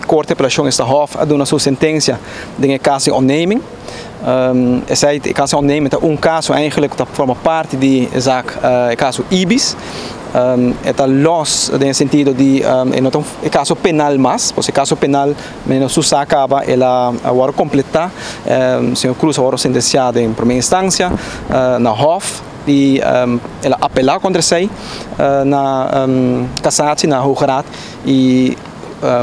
Korte Apelashon esta Hof a duna su sentensia den e kaso di ontneming. Esei e kaso di ontneming ta un kaso eigenlijk ku ta forma parti di e zaak, e kaso Ibis. E ta los den e sentido di e no ta un kaso penal mas, pasobra e kaso penal manera nos sa kaba el a wòrdu kompletá. Señor Cruz a wòrdu sentensiá den promé instansia na Hof i el a apelá kontra esei na Cassatie, na Hoge Raad i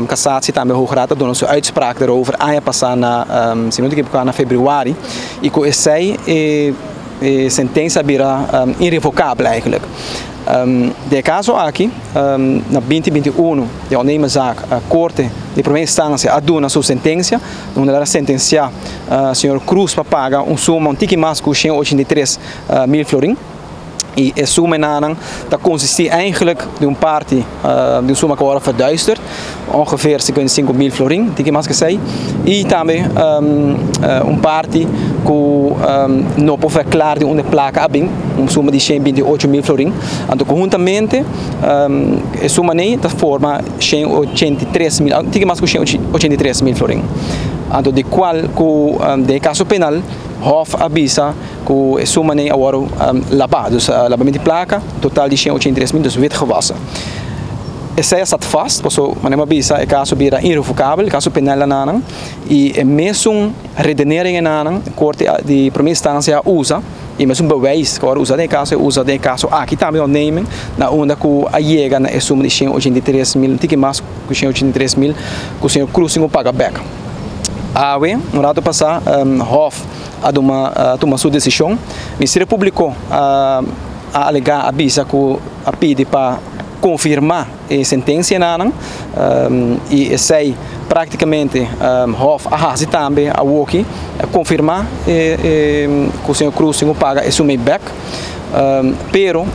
Cassatie tambe Hoge Raad a duna su uitspraak daarover aña pasá na, si no ta ekiboká, na februari i ku esei e e sentensia a bira irrevocabel eigenlijk. Den e kaso aki na 2021 de ondernemerszaak Korte di Prome Instansia a duna su sentensia unda el a sentensiá señor Cruz pa paga un suma un tiki mas ku 183.000 florin. I e sumenanan ta konsistí eigenlijk di un parti di un suma ku a wòrdu verduisterd, ongeveer 55.000 florin, tiki mas ku esei, i tambe un parti ku no por verklaar di unda e plaka a bin, un suma di 128.000 florin. Anto konhuntamente e suma nei ta forma 183.000, tiki mas ku 183.000 florin. Anto di kual ku den e kaso penal Hof a bisa ku e suma nei a wòrdu labá, dus labamento di plaka, total di 183.000, dus witgewassen. Esei a stat vast, paso manera mi a bisa e kaso bira irrevocabel, e kaso penal ananan, i e mesun redeneringenanan korte di prome instansia a usa, i mesun bewijs ku a wòrdu usa den e kaso, a usa den e kaso aki tambe ontneming, na unda ku a yega na e suma di 183.000, un tiki mas ku 183.000 ku señor Cruz tin ku paga bèk. Awe, un ratu pasá, Hof a duma a tuma su desishon. Ministerio Públiko a a alegá, a bisa ku a pidi pa konfirmá e sentensianan i esei práktikamente Hof a hasi tambe awoki, a konfirmá e e ku señor Cruz tin ku paga e suma ei bèk. Pero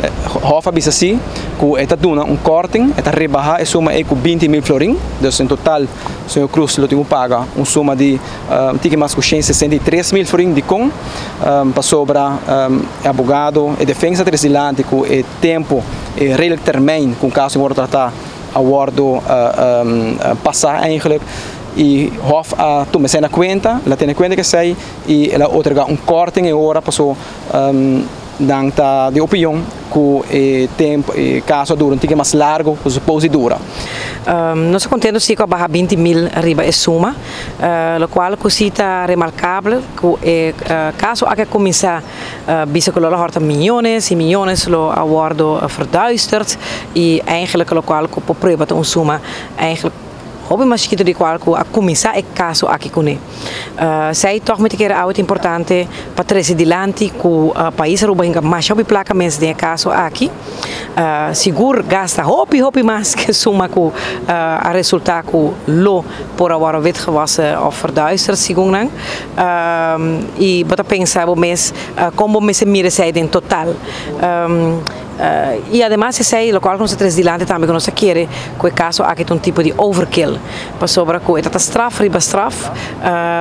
Hof a bisa si ku e ta duna un kòrting, e ta rebahá e suma ei ku 20.000 florin, dus en total señor Cruz lo tin ku paga un suma di un tiki mas ku 163.000 florin. Dikon? Pasobra e abogado, e defensa ta trese dilanti ku e tempu, e redelijk termijn ku un kaso tin wòrdu tratá a wòrdu pasá eigenlijk i Hof a tuma esei na kuenta, el a tene kuenta ku esei i el a otorgá un kòrting e ora paso nan ta di opinion ku e tempu, e kaso a dura un tiki mas largu ku supos di dura. Nos ta kontento si ku a baha 20.000 riba e suma, lokual ku si ta remarkabel ku e kaso aki a kuminsá bisa ku lo a hòrta miyones i miyones lo a wòrdu verduisterd i eigenlijk lokual ku por prueba ta un suma eigenlijk hopi mas chikitu di kual ku a kuminsá e kaso aki kuné. Esei tòg mi ta kere awe ta importante pa trese dilanti ku pais Aruba hinka masha hopi plaka mes den e kaso aki. Sigur gasta hopi hopi mas ke suma ku a resultá ku lo por a wòrdu witgewassen òf verduisterd segun nan. I bo ta pensa bo mes kon bo mester mira esei den total. I ademas esei lokual ku nos ta trese dilanti tambe ku nos ta kere ku e kaso aki ta un tipo di overkill pasobra ku e ta ta straf riba straf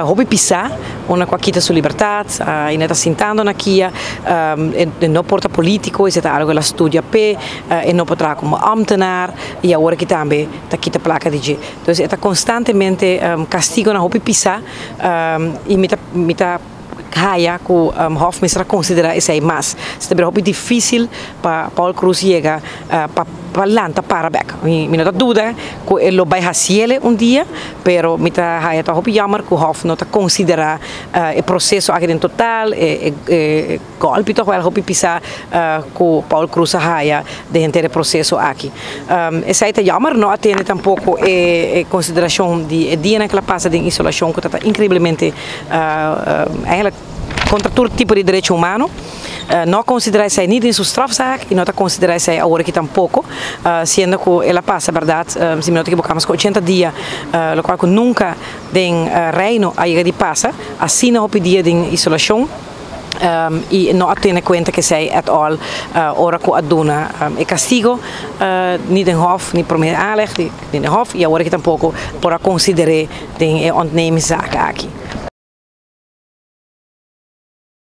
hopi pisá unda ku a kita su libertat i nan ta sintando na kia e no por ta politiko esei ta algu el a studia p'e e no por traha komo ambtenaar i awor aki tambe ta kita plaka di dje entonces e ta konstantemente kastigonan hopi pisá i mi ta mi ta haya ku Hof mester a konsiderá esei mas. Si ta bira hopi difísil pa Paul Croes yega pa pa lanta para bèk. Mi mi no ta duda ku e lo bai hasiele un dia, pero mi ta haya ta hopi yammer ku Hof no ta konsiderá e proseso aki den total, e e gòlpi tòg wèl hopi pisá ku Paul Croes a haya den henter e proseso aki. Esei ta yammer, no a tene tampoko e konsiderashon di e dianan ku el a pasa den isolashon ku ta ta inkreiblemente Eigenlijk kontra tur tipo di derecho humano. No a konsiderá esei ni den su strafzaak i no ta konsiderá esei awor aki tampoko, siendo ku el a pasa bèrdat, si mi no ta ekiboká, mas ku 80 dia, lokual ku nunka den Reino a yega di pasa asina hopi dia den isolashon i no a tene kuenta ku esei at all ora ku a duna e kastigo ni den hòf ni promé aanleg ni den hòf i awor aki tampoko por a konsider'é den e ontnemingszaak aki.